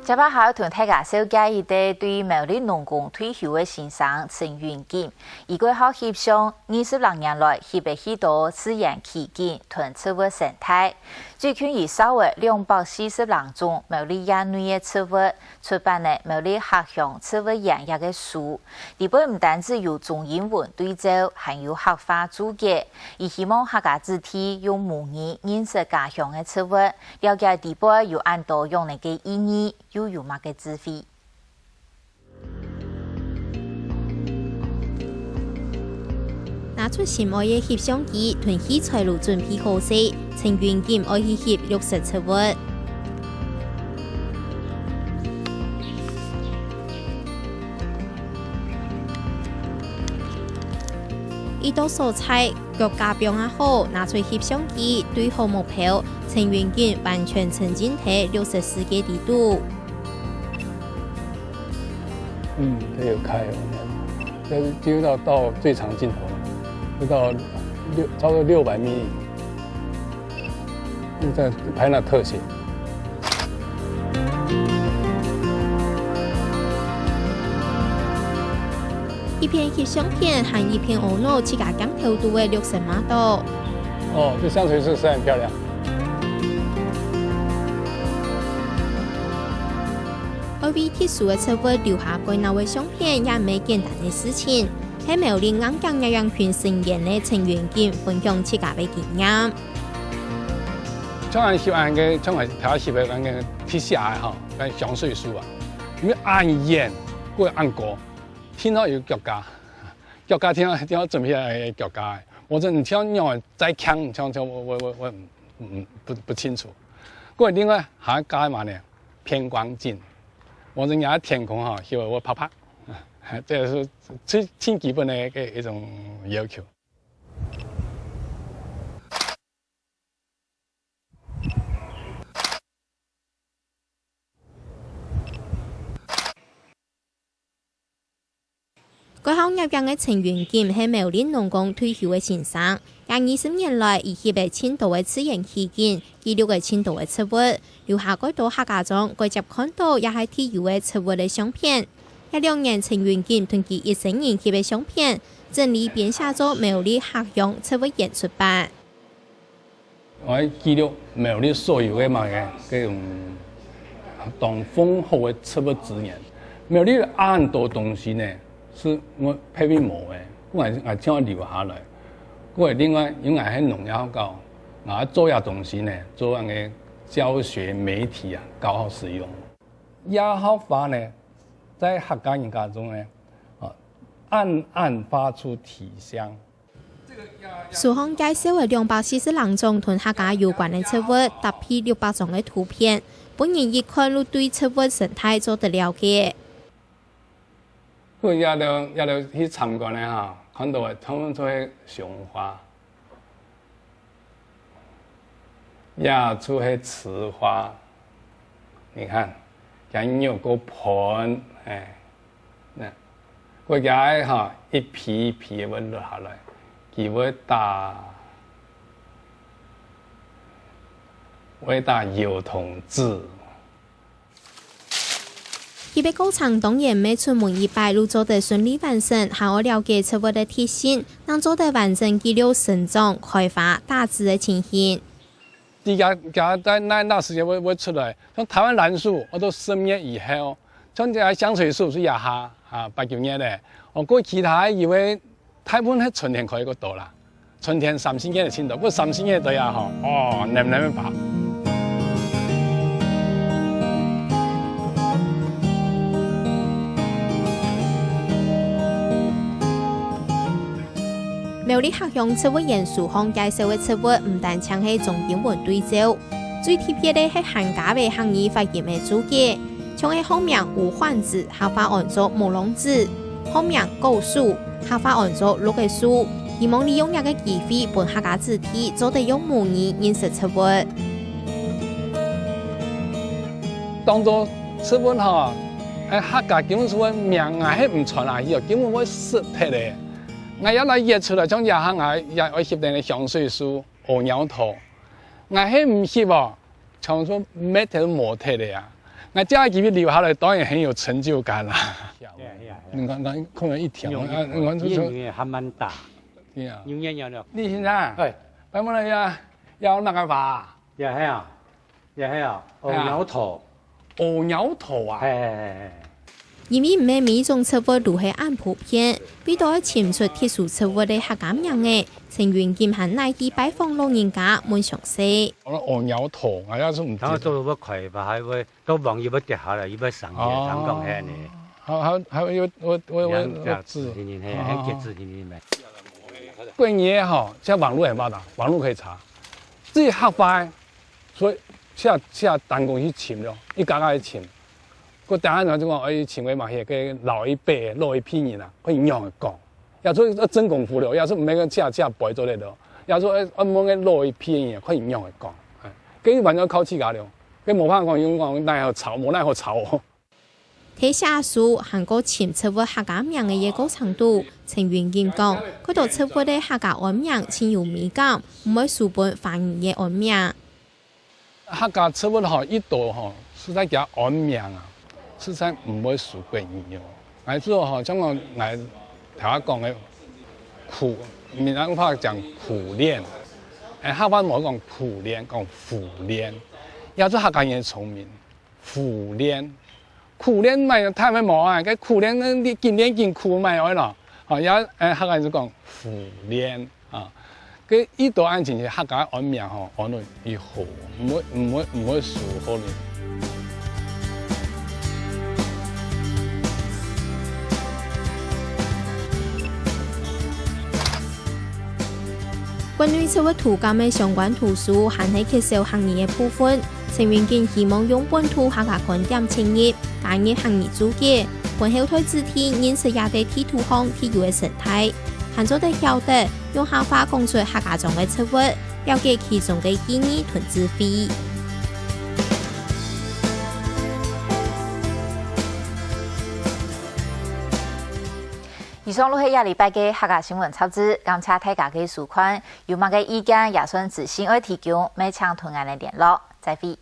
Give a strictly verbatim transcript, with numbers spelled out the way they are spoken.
接下來同大家紹介一個對苗栗農工退休个先生陳雲錦，佢過好翕相，二十零年來翕了許多自然奇景同植物生態。最近佢紹了兩百四十零種苗栗野內个植物，出版了《苗栗客鄉植物園》這個書。裡背毋單止有中英文對照，還有客話註解。佢希望客家子弟用母語認識家鄉个植物，了解裡背有恁多樣个意義。 又有麼个智慧？拿出心愛个翕相機，同器材攏準備好勢，陳雲錦愛去翕綠色植物。一到所在，腳架放啊好，拿出翕相機，對好目標，陳雲錦完全沉浸在綠色世界裡肚。 嗯，它有開哦，但是進入到，到最長鏡頭了，就到六，差不多六百米，正在拍那特寫。一片翕相片，還一片阿腦自家鏡頭肚个綠色馬島。哦，這香水樹實在很漂亮。 愛為特殊个植物留下蓋鬧个相片，也毋係簡單个事情。係苗栗硬頸野羊群成員个陳雲錦分享自家个經驗。像恁翕恁个，像𠊎頭先翕个恁个特寫个吼，該香水樹啊，因為恁遠，過恁高，聽到有腳架，腳架聽到，聽到準備來腳架个，無真像仰仔再強，像，像𠊎，𠊎，𠊎，𠊎，嗯，不，不清楚。過另外還加麼个呢？ 偏光鏡。望著人家天空吼，翕會會白白，這是最，最基本个一個，一種要求。 過好業界个陳雲錦係苗栗農工退休个先生，這二十年來，佢翕了盡多个自然奇景，記錄了盡多个植物，留下蓋多客家庄蓋輒看到也係特有个植物个相片。這兩年，陳雲錦同佢一生人翕个相片，整理編寫做《苗栗客鄉植物園》出版。 𠊎記錄苗栗所有个麼个，該種當豐富个植物資源。苗栗有恁多東西呢，係𠊎別位無个，𠊎，𠊎正愛留下來。過另外，因為𠊎係農業學校，𠊎做這東西呢，做恁个教學媒體啊，教學使用。野客話呢，在客家人家中呢，啊，暗暗發出體香。 書項介紹个兩百四十零種同客家有關个植物，搭配六百張个圖片，分人一看就對植物生態做得了解。所以這兜，這兜去參觀个哈，看到个通通都係雄花，這就係雌花。你看，佢有個盆，哎， 那，國家个哈，一批一批个會落下來，佢會打，會打油桐子。翕个過程當然毋係出門一擺就做得順利完成，還愛了解植物个特性，正做得完整記錄生長、開花、打子个情形。 佢這，佢在哪，哪時間會，會出來？像臺灣欒樹，愛到十月以後，像這香水樹係這下，啊，八九月个。哦，過其他个以為大部分係春天開个多啦，春天三四月个盡多，過三四月對啊吼，哦，黏黏个爬。 苗栗客鄉植物園書項介紹个植物，毋單淨係中英文對照，最特別个係還加了客語發音个註解，像係學名無患子，客話安做無浪子；學名果樹，客話安做綠个樹。希望利用這個機會，分客家子弟做得用母語認識植物。當做植物吼，哎，客家根本係會名，𠊎係毋傳下去哦，根本會失忒个。 𠊎也來約出來，像這下𠊎也愛翕等个香水樹、屙尿桃。𠊎係毋翕哦，像說滅忒都無忒个啊。那這樣一筆留下來，當然很有成就感啦。對啊，對啊，對啊。你看，看，空了一條，用一條，啊，你看這，因為還蠻大。對啊。有影有影。李先生，哎。拜拜了呀，要那個吧？也係啊，也係啊，哎呀。哦，鳥頭。哦，鳥頭啊。哎，哎，哎，哎。因為毋係每一種植物都係恁普遍，為著愛尋出特殊植物个客家名仔，陳雲錦還哪去拜訪老人家問詳細。哦，哦，鳥頭，啊，要是毋知。他說我快吧，還會 到網頁會跌下來，佢會上去，哦。聽講係呢。好，好，好，有，我，我，我，兩隻我知。字定定，嘿，哦。兩隻字定定咩？國語吼，現在網路很發達，網路可以查。至於客話，所以寫，寫單工去尋咯，一家家去尋。我當然就講，哎，尋个嘛，迄个老一輩、老一輩人啊，會仰般講。也做要真功夫了，也是毋係个寫寫背做得了，也做愛問个老一輩人啊，看仰般講。哎，這完全靠自家了，這無辦法講，用講奈何草，無奈何草哦。在寫書還過尋植物客家名仔个過程肚，陳雲錦講，看著植物个客家安名盡有美感，毋會輸分華語个安名。 客家植物吼，一到吼，實在佢安名啊，實在毋會輸國語哦。𠊎知吼，像𠊎，𠊎頭下講个苦，閩南話講苦楝，哎，客話無講苦楝，講苦楝，也係客家人聰明，苦楝。 苦楝嘛，太會無啊，該苦楝，你緊練緊苦嘛，會咯。吼，也，誒，客家人就講苦楝啊。該一到恁樣，客家安名吼，安到以後，毋會，毋會，毋會輸好哩。 關於植物圖鑑个相關圖書，還係缺少客語个部分，陳雲錦希望用本土客家觀點切入，加入客語註解，分後代子弟認識這塊地圖項特有个生態，還做得曉得用客話講出客家庄个植物，了解其中个意義同智慧。 以上就係這禮拜个客家新聞雜誌，感謝大家个收看，有麼个意見也算資訊愛提供，乜請同𠊎等聯絡。再會。